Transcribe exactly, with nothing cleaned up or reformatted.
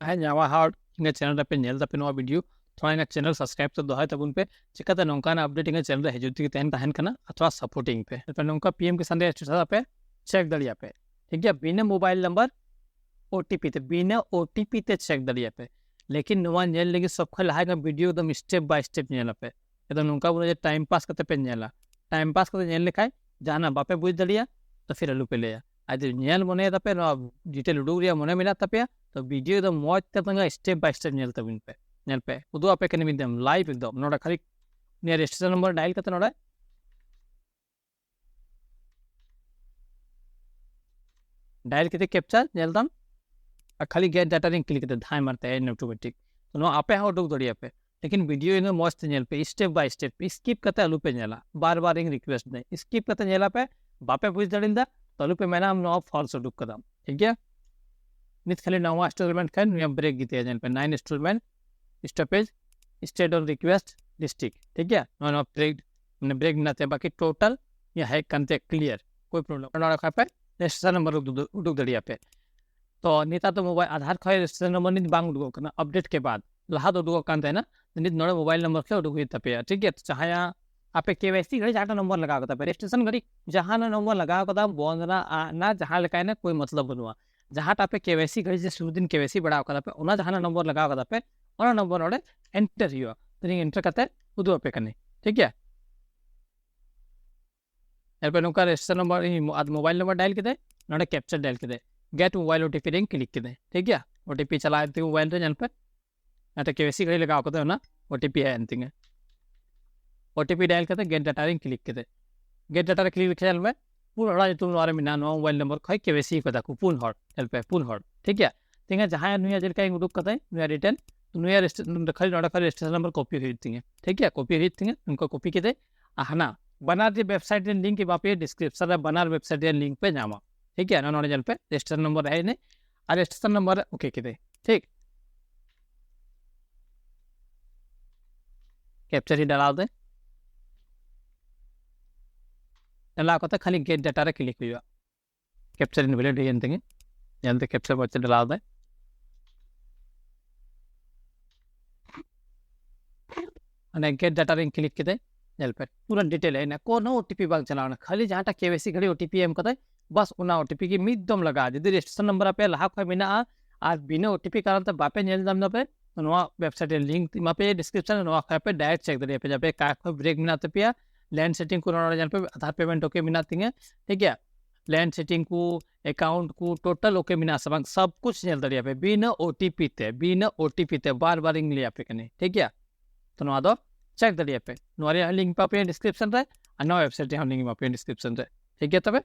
ᱦᱮᱸ, ᱱᱟᱣᱟ ᱦᱚᱲ ᱤᱧᱟᱹᱜ ᱪᱮᱱᱮᱞ ᱨᱮᱯᱮ ᱧᱮᱞ ᱫᱟᱯᱮ ᱱᱚᱣᱟ ᱵᱷᱤᱰᱤᱭᱳ, ᱛᱷᱚᱲᱟ ᱤᱧᱟᱹᱜ ᱪᱮᱱᱮᱞ ᱥᱟᱵᱥᱠᱨᱟᱭᱤᱵ ᱛᱮ ᱫᱚᱦᱚᱭ ᱛᱟᱵᱚᱱ ᱯᱮ᱾ ᱪᱤᱠᱟᱛᱮ ᱱᱚᱝᱠᱟᱱᱟᱜ ᱟᱯᱰᱮᱴ ᱤᱧᱟᱹᱜ ᱪᱮᱱᱮᱞ ᱨᱮ ᱦᱤᱡᱩᱜ ᱛᱮᱜᱮ ᱛᱟᱦᱮᱱ, ᱛᱟᱦᱮᱱ ᱠᱟᱱᱟ, ᱟᱨ ᱛᱷᱚᱲᱟ ᱥᱟᱯᱳᱨᱴᱤᱝ ᱯᱮ᱾ ᱛᱟᱨᱯᱚᱨ ᱱᱚᱝᱠᱟ ᱯᱤ ᱮᱢ ᱠᱤᱥᱟᱱ ᱨᱮᱭᱟᱜ ᱥᱴᱮᱴᱟᱥ ᱟᱯᱮ ᱪᱮᱠ ᱫᱟᱲᱮᱭᱟᱜᱼᱟ ᱯᱮ, ᱴᱷᱤᱠ ᱜᱮᱭᱟ, ᱵᱤᱱᱟᱹ ᱢᱳᱵᱟᱭᱤᱞ ᱱᱟᱢᱵᱟᱨ ᱳ ᱴᱤ ᱯᱤ ᱛᱮ, ᱵᱤᱱᱟᱹ ᱳ ᱴᱤ ᱯᱤ ᱛᱮ ᱪᱮᱠ ᱫᱟᱲᱮᱭᱟᱜᱼᱟ ᱯᱮ᱾ ᱞᱮᱠᱤᱱ ᱱᱚᱣᱟ ᱧᱮᱞ ᱞᱟᱹᱜᱤᱫ ᱥᱚᱵ ᱠᱷᱚᱱ ᱞᱟᱦᱟ ᱤᱧᱟᱹᱜ ᱵᱷᱤᱰᱤᱭᱳ ᱮᱠᱫᱚᱢ ᱥᱴᱮᱯ ᱵᱟᱭ ᱥᱴᱮᱯ ᱧᱮᱞ ᱟᱯᱮ᱾ ᱮᱠᱫᱚᱢ ᱱᱚᱝᱠᱟ ᱵᱚᱞᱮ ᱡᱮ ᱴᱟᱭᱤᱢ ᱯᱟᱥ ᱠᱟᱛᱮ ᱯᱮ ᱧᱮᱞᱟ᱾ ᱴᱟᱭᱤᱢ ᱯᱟᱥ ᱠᱟᱛᱮ ᱧᱮᱞ ᱞᱮᱠᱷᱟᱡ ᱡᱟᱦᱟᱱᱟᱜ ᱵᱟᱯᱮ ᱵᱩᱡᱽ ᱫᱟᱲᱮᱭᱟᱜᱼᱟ, ᱛᱚ ᱯᱷᱤᱨ ᱟᱞᱚ ᱯᱮ ᱞᱟᱹᱭᱟ᱾ ᱟᱨ ᱡᱩᱫᱤ ᱧᱮᱞ ᱢᱚᱱᱮᱭ ᱫᱟᱯᱮ, ᱱᱚᱣᱟ ᱰᱤᱴᱮᱞ ᱩᱰᱩᱠ ᱨᱮᱭᱟᱜ ᱢᱚᱱᱮ ᱢᱮᱱᱟᱜ ᱛᱟᱯᱮᱭᱟ, ᱛᱚ ᱵᱷᱤᱰᱤᱭᱳ ᱮᱠᱫᱚᱢ ᱢᱚᱡᱽ ᱛᱮ ᱥᱴᱮᱯ ᱵᱟᱭ ᱥᱴᱮᱯ ᱧᱮᱞ ᱛᱟᱵᱚᱱ ᱯᱮ᱾ ᱧᱮᱞ ᱯᱮ, ᱩᱫᱩᱜ ᱟᱯᱮ ᱠᱟᱱᱟ ᱢᱤᱫ ᱫᱚᱢ ᱞᱟᱭᱤᱵᱷ ᱮᱠᱫᱚᱢ᱾ ᱱᱚᱰᱮ ᱠᱷᱟᱹᱞᱤ ᱱᱤᱭᱟᱹ ᱨᱮᱡᱤᱥᱴᱨᱮᱥᱚᱱ ᱱᱟᱢᱵᱟᱨ ᱰᱟᱭᱮᱞ ᱠᱟᱛᱮ ᱱᱚᱰᱮ ᱰᱟᱭᱮᱞ ᱠᱟᱛᱮ ᱠᱮᱯᱪᱟᱨ ᱧᱮᱞ ᱫᱟᱢ, ᱟᱨ ᱠᱷᱟᱹᱞᱤ ᱜᱮᱴ ᱰᱟᱴᱟ ᱨᱤᱧ ᱠᱞᱤᱠ ᱠᱮᱫᱟ, ᱫᱷᱟᱭ ᱢᱟᱨᱛᱮ ᱦᱮᱡ ᱮᱱᱟ ᱚᱴᱳᱢᱮᱴᱤᱠ᱾ ᱛᱚ ᱱᱚᱣᱟ ᱟᱯᱮ ᱦᱚᱸ ᱩᱰᱩᱠ ᱫᱟᱲᱮᱭᱟᱜᱼᱟ ᱯᱮ, ᱞᱮᱠᱤᱱ ᱵᱷᱤᱰᱤᱭᱳ ᱤᱱᱟᱹ ᱢᱚᱡᱽ ᱛᱮ ᱧᱮᱞ ᱯᱮ, ᱥᱴᱮᱯ ᱵᱟᱭ ᱥᱴᱮᱯ, ᱥᱠᱤᱯ ᱠᱟᱛᱮ ᱟᱞᱚ ᱯᱮ ᱧᱮᱞᱟ᱾ ᱵᱟᱨ ᱵᱟᱨ ᱤᱧ ᱨᱤᱠᱩᱭᱮᱥᱴ ᱫᱟᱹᱧ, ᱥᱠᱤᱯ ᱠᱟᱛᱮ ᱧᱮᱞᱟ ᱯᱮ, ᱵᱟᱯᱮ ᱵᱩᱡᱽ ᱫᱟᱲᱮᱭᱟᱫᱟ, ᱛᱚ ᱟᱞᱚ ᱯᱮ ᱢᱮᱱᱟ ᱟᱢ ᱱᱚᱣᱟ ᱯᱷᱚᱞᱥ ᱩᱰᱩᱠ ᱠᱟᱫᱟᱢ, ᱴᱷᱤᱠ ᱜᱮᱭᱟ? ᱱᱤᱛ ᱠᱷᱟᱹᱞᱤ ᱱᱟᱣᱟ ᱤᱱᱥᱴᱚᱞᱢᱮᱱᱴ ᱠᱷᱟᱱ ᱱᱤᱭᱟᱹ ᱵᱨᱮᱠ ᱜᱮ ᱛᱟᱦᱮᱸ, ᱧᱮᱞ ᱯᱮ, ᱱᱟᱭᱤᱱ ᱤᱱᱥᱴᱚᱞᱢᱮᱱᱴ, ᱥᱴᱚᱯᱮᱡᱽ, ᱥᱴᱮᱴ ᱚᱱ ᱨᱤᱠᱩᱭᱮᱥᱴ, ᱰᱤᱥᱴᱨᱤᱠᱴ, ᱴᱷᱤᱠ ᱜᱮᱭᱟ? ᱱᱚᱣᱟ, ᱱᱚᱣᱟ ᱵᱨᱮᱠ, ᱢᱟᱱᱮ ᱵᱨᱮᱠ ᱢᱮᱱᱟᱜ ᱛᱮ ᱵᱟᱠᱤ ᱴᱳᱴᱟᱞ ᱱᱤᱭᱟᱹ ᱦᱮᱡ ᱠᱟᱱ ᱛᱮ ᱠᱞᱤᱭᱟᱨ, ᱠᱳᱭ ᱯᱨᱚᱵᱞᱮᱢ᱾ ᱱᱚᱰᱮ ᱠᱷᱚᱱ ᱯᱮ ᱨᱮᱡᱤᱥᱴᱨᱮᱥᱚᱱ ᱱᱟᱢᱵᱟᱨ ᱩᱰᱩᱠ, ᱩᱰᱩᱠ ᱫᱟᱲᱮᱭᱟᱜᱼᱟ ᱯᱮ᱾ ᱛᱚ ᱱᱮᱛᱟᱨ ᱫᱚ ᱢᱳᱵᱟᱭᱤᱞ ᱟᱫᱷᱟᱨ ᱠᱷᱚᱱ ᱨᱮᱡᱤᱥᱴᱨᱮᱥᱚᱱ ᱱᱟᱢᱵᱟᱨ ᱱᱤᱛ ᱵᱟᱝ ᱩᱰᱩᱠᱚᱜ ᱠᱟᱱᱟ, ᱟᱯᱰᱮᱴ ᱠᱮ ᱵᱟᱫ᱾ ᱞᱟᱦᱟ ᱫᱚ ᱩᱰᱩᱠᱚᱜ ᱠᱟᱱ ᱛᱟᱦᱮᱱᱟ, ᱱᱤᱛ ᱱᱚᱰᱮ ᱢᱳᱵᱟᱭᱤᱞ ᱱᱟᱢᱵᱟᱨ ᱠᱷᱚᱱ ᱩᱰᱩᱠ ᱦᱩᱭᱩᱜ ᱛᱟᱯᱮᱭᱟ, ᱴᱷᱤᱠ ᱜᱮᱭᱟ? ᱡᱟᱦᱟᱸᱭᱟᱜ ᱟᱯᱮ ᱠᱮ ᱣᱟᱭ ᱥᱤ ᱜᱷᱟᱹᱲᱤᱡ ᱡᱟᱦᱟᱸᱴᱟᱜ ᱱᱚᱢᱵᱚᱨ ᱞᱟᱜᱟᱣ ᱠᱟᱫᱟ ᱯᱮ, ᱨᱮᱡᱤᱥᱴᱨᱮᱥᱚᱱ ᱜᱷᱟᱹᱲᱤᱡ ᱡᱟᱦᱟᱱᱟᱜ ᱱᱚᱢᱵᱚᱨ ᱞᱟᱜᱟᱣ ᱠᱟᱫᱟ, ᱵᱚᱱᱫ ᱨᱮᱱᱟᱜ, ᱟᱜ ᱨᱮᱱᱟᱜ, ᱡᱟᱦᱟᱸ ᱞᱮᱠᱟᱭᱮᱱᱟ, ᱠᱳᱭ ᱢᱚᱛᱞᱚᱵ ᱵᱟᱹᱱᱩᱜᱼᱟ᱾ ᱡᱟᱦᱟᱸᱴᱟᱜ ᱯᱮ ᱠᱮ ᱣᱟᱭ ᱥᱤ ᱜᱷᱟᱹᱲᱤᱡ ᱡᱮ ᱥᱩᱨ ᱫᱤᱱ ᱠᱮ ᱣᱟᱭ ᱥᱤ ᱵᱟᱲᱟᱣ ᱠᱟᱫᱟ ᱯᱮ, ᱚᱱᱟ ᱡᱟᱦᱟᱱᱟᱜ ᱱᱚᱢᱵᱚᱨ ᱞᱟᱜᱟᱣ ᱠᱟᱫᱟ ᱯᱮ, ᱚᱱᱟ ᱱᱚᱢᱵᱚᱨ ᱱᱚᱰᱮ ᱮᱱᱴᱟᱨ ᱦᱩᱭᱩᱜᱼᱟ᱾ ᱛᱚ ᱤᱧ ᱮᱱᱴᱟᱨ ᱠᱟᱛᱮ ᱩᱫᱩᱜ ᱟᱯᱮ ᱠᱟᱹᱱᱟᱹᱧ, ᱴᱷᱤᱠ ᱜᱮᱭᱟ? ᱮᱨᱯᱚᱨ ᱱᱚᱝᱠᱟ ᱨᱮᱡᱤᱥᱴᱨᱮᱥᱚᱱ ᱱᱚᱢᱵᱚᱨ, ᱤᱧ ᱟᱨ ᱢᱳᱵᱟᱭᱤᱞ ᱱᱟᱢᱵᱟᱨ ᱰᱟᱭᱮᱞ ᱠᱮᱫᱟᱹᱧ, ᱱᱚᱰᱮ ᱠᱮᱯᱪᱟᱨ ᱰᱟᱭᱮᱞ ᱠᱮᱫᱟᱹᱧ, get mobile O T P ᱨᱮᱧ ᱠᱞᱤᱠ ᱠᱮᱫᱟᱹᱧ, ᱴᱷᱤᱠ ᱜᱮᱭᱟ? ᱳ ᱴᱤ ᱯᱤ ᱪᱟᱞᱟᱣ ᱮᱱ ᱛᱤᱧᱟ ᱢᱳᱵᱟᱭᱤᱞ ᱨᱮ, ᱧᱮᱞ ᱯᱮ, ᱱᱚᱰᱮ ᱠᱮ ᱣᱟᱭ ᱥᱤ ᱜᱷᱟᱹᱲᱤ ᱞᱟᱜᱟᱣ ᱠᱟᱫᱟ, ᱚᱱᱟ ᱳ ᱴᱤ ᱯᱤ ᱦᱮᱡ ᱮᱱ ᱛᱤᱧᱟ᱾ ᱳ ᱴᱤ ᱯᱤ ᱰᱟᱭᱮᱞ ᱠᱟᱛᱮ ᱜᱮᱴ ᱰᱟᱴᱟ ᱨᱮᱧ ᱠᱞᱤᱠ ᱠᱮᱫᱟ᱾ ᱜᱮᱴ ᱰᱟᱴᱟ ᱨᱮ ᱠᱞᱤᱠ ᱞᱮᱠᱷᱟᱱ ᱧᱮᱞ ᱢᱮ, ᱯᱩᱱ ᱦᱚᱲᱟᱜ ᱧᱩᱛᱩᱢ ᱱᱚᱣᱟ ᱨᱮ ᱢᱮᱱᱟᱜᱼᱟ, ᱱᱚᱣᱟ ᱢᱳᱵᱟᱭᱤᱞ ᱱᱚᱢᱵᱚᱨ ᱠᱷᱚᱱ ᱠᱮ ᱣᱟᱭ ᱥᱤ ᱠᱟᱫᱟ ᱠᱚ ᱯᱩᱱ ᱦᱚᱲ, ᱧᱮᱞ ᱯᱮ, ᱯᱩᱱ ᱦᱚᱲ, ᱴᱷᱤᱠ ᱜᱮᱭᱟ? ᱛᱤᱧᱟ ᱡᱟᱦᱟᱸᱭ ᱱᱩᱭᱟᱜ ᱡᱮᱞᱮᱠᱟ ᱤᱧ ᱩᱰᱩᱠ ᱠᱟᱫᱟᱹᱧ, ᱱᱩᱭᱟᱜ ᱨᱤᱴᱟᱨᱱ, ᱱᱩᱭᱟᱜ ᱨᱮᱡᱤᱥᱴᱟᱨ, ᱱᱚᱰᱮ ᱠᱷᱟᱹᱞᱤ, ᱱᱚᱰᱮ ᱠᱷᱟᱹᱞᱤ ᱨᱮᱡᱤᱥᱴᱨᱮᱥᱚᱱ ᱱᱟᱢᱵᱟᱨ ᱠᱚᱯᱤ ᱦᱩᱭᱩᱜ ᱛᱤᱧᱟ, ᱴᱷᱤᱠ ᱜᱮᱭᱟ? ᱠᱚᱯᱤ ᱦᱩᱭᱩᱜ ᱛᱤᱧᱟ, ᱱᱚᱝᱠᱟ ᱠᱚᱯᱤ ᱠᱮᱫᱟᱹᱧ᱾ ᱟᱨ ᱦᱟᱱᱟ ᱵᱟᱱᱟᱨ ᱡᱮ ᱣᱮᱵᱥᱟᱭᱤᱴ ᱨᱮ ᱞᱤᱝᱠ ᱮᱢᱟ ᱯᱮᱭᱟ, ᱰᱤᱥᱠᱨᱤᱯᱥᱚᱱ ᱨᱮ ᱵᱟᱱᱟᱨ ᱣᱮᱵᱥᱟᱭᱤᱴ ᱨᱮᱭᱟᱜ ᱞᱤᱝᱠ ᱯᱮ ᱧᱟᱢᱟ, ᱴᱷᱤᱠ ᱜᱮᱭᱟ? ᱱᱚᱣᱟ ᱱᱚᱰᱮ ᱧᱮᱞ ᱯᱮ, ᱨᱮᱡᱤᱥᱴᱨᱮᱥᱚᱱ ᱱᱟᱢᱵᱟᱨ ᱦᱮᱡ ᱮᱱᱟ, ᱟᱨ ᱨᱮᱡᱤᱥᱴᱨᱮᱥᱚᱱ ᱱᱟᱢᱵᱟᱨ ᱨᱮ ᱳᱠᱮ ᱠᱮᱫᱟᱹᱧ, ᱴᱷᱤᱠ? ᱠᱮᱯᱪᱟᱨ ᱤᱧ ᱰᱟᱞᱟᱣ ᱫᱟᱹᱧ᱾ ᱰᱟᱞᱟᱣ ᱠᱟᱛᱮ ᱠᱷᱟᱹᱞᱤ ᱜᱮᱴ ᱰᱟᱴᱟ ᱨᱮ ᱠᱞᱤᱠ ᱦᱩᱭᱩᱜᱼᱟ᱾ ᱠᱮᱯᱪᱟᱨ ᱤᱱᱵᱷᱮᱞᱤᱰ ᱦᱩᱭᱮᱱ ᱛᱤᱧᱟᱹ, ᱧᱮᱞ ᱛᱮ ᱠᱮᱯᱪᱟᱨ ᱢᱚᱡᱽ ᱛᱮ ᱰᱟᱞᱟᱣ ᱫᱟᱭ᱾ ᱚᱱᱮ get data ᱨᱤᱧ click ᱠᱮᱫᱟ, ᱧᱮᱞ ᱯᱮ ᱯᱩᱨᱟᱹ detail ᱦᱮᱡ ᱮᱱᱟ, ᱠᱳᱱᱳ OTP ᱵᱟᱝ ᱪᱟᱞᱟᱣ ᱮᱱᱟ, ᱠᱷᱟᱹᱞᱤ ᱡᱟᱦᱟᱸᱴᱟᱜ KYC ᱜᱷᱟᱹᱲᱤ OTP ᱮᱢ ᱠᱟᱫᱟᱭ, ᱵᱟᱥ ᱚᱱᱟ OTP ᱜᱮ ᱢᱤᱫ ᱫᱚᱢ ᱞᱟᱜᱟᱜᱼᱟ᱾ ᱡᱩᱫᱤ registration number ᱟᱯᱮ ᱞᱟᱦᱟ ᱠᱷᱚᱱ ᱢᱮᱱᱟᱜᱼᱟ ᱟᱨ ᱵᱤᱱᱟᱹ OTP ᱠᱟᱨᱚᱱ ᱛᱮ ᱵᱟᱯᱮ ᱧᱮᱞ ᱧᱟᱢ ᱫᱟᱯᱮ, ᱱᱚᱣᱟ website ᱨᱮ link ᱮᱢᱟ ᱯᱮ description ᱨᱮ, ᱱᱚᱣᱟ ᱠᱷᱚᱱ ᱯᱮ direct check ᱫᱟᱲᱮᱭᱟᱜᱼᱟ ᱯᱮ ᱡᱮ ᱟᱯᱮ ᱚᱠᱟ ᱠᱷᱚᱱ break ᱢᱮᱱᱟᱜ ᱛᱟᱯᱮᱭᱟ᱾ Land setting ᱠᱚ ᱱᱚᱰᱮ ᱧᱮᱞ ᱯᱮ, Aadhaar payment okay ᱢᱮᱱᱟᱜ ᱛᱤᱧᱟᱹ, ᱴᱷᱤᱠ ᱜᱮᱭᱟ᱾ Land setting ᱠᱚ, account ᱠᱚ total okay ᱢᱮᱱᱟᱜᱼᱟ ᱥᱮ ᱵᱟᱝ, ᱥᱚᱵ ᱠᱩᱪ ᱧᱮᱞ ᱫᱟᱲᱮᱭᱟᱜᱼᱟ ᱯᱮ ᱵᱤᱱᱟᱹ OTP ᱛᱮ, ᱵᱤᱱᱟᱹ OTP ᱛᱮ, ᱵᱟᱨ ᱵᱟᱨᱤᱧ ᱞᱟᱹᱭ ᱟᱯᱮ ᱠᱟᱱᱟ, ᱴᱷᱤᱠ ᱜᱮᱭᱟ᱾ ᱛᱚ ᱱᱚᱣᱟ ᱫᱚ check ᱫᱟᱲᱮᱭᱟᱜᱼᱟ ᱯᱮ, ᱱᱚᱣᱟ ᱨᱮᱭᱟᱜ link ᱮᱢᱟ ᱯᱮᱭᱟ description ᱨᱮ, ᱟᱨ ᱱᱚᱣᱟ website ᱨᱮᱦᱚᱸ link ᱮᱢᱟ ᱯᱮᱭᱟ description ᱨᱮ, ᱴᱷᱤᱠ ᱜᱮᱭᱟ᱾ ᱛᱚᱵᱮ